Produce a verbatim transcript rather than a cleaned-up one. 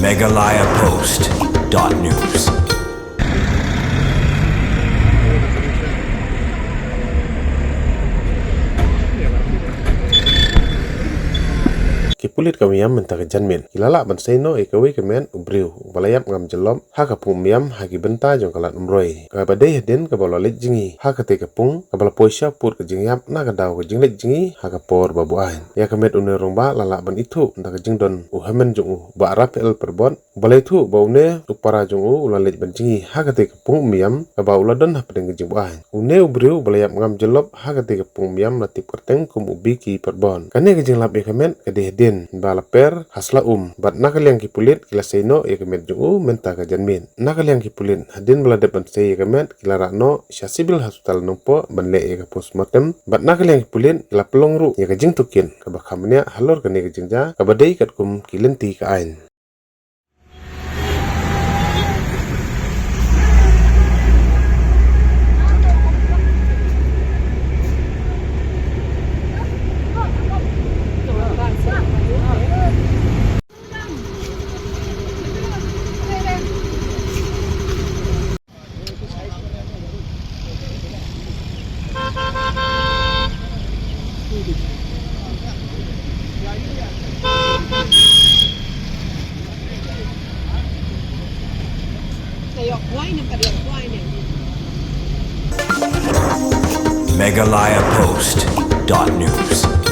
Meghalaya Post dot news. Ki pulit ka Umiam mynta ka janmiet ki la lah ban sei noh ïa kawei ka met u briew uba la ïap ngam jyllop ha ka pung Umiam ha ki bynta jong ka lad Umroi, kaba dei hadien kaba u la leit jngi ha katei ka pung kaba la poi shaput ka jingïap na ka daw ka jingleit jngi ha ka por ba buain. Ïa ka met une u rangbah la lah ban ithuh da ka jingdon u hynmen jong u Bah Raphael Pyrbot, ba la ithuh ba une u para jong u u la leit ban jngi ha katei ka pung Umiam kaba u la don hapdeng ka jingbuain. Une u briew uba la ïap ngam jyllop ha katei ka pung Umiam la tip kyrteng kum u Biki Pyrbot. Kane ka jinglap ïa ka met ka dei hadien ba la per ha sla um, bad na ka liang ki pulit ki la sei noh ïa ka met jong u mynta ka janmiet. Na ka liang ki pulit, hadien ba la dep ban sei ïa ka met, ki la rah noh sha Civil Hospital Nongpoh ban leh ïa ka postmortem, bad na ka liang ki pulit ki la pynlong ruh ïa ka jingtohkit kaba kham bniah halor kane ka jingjia kaba dei katkum ki lynti ka aiñ. Meghalaya Post dot news.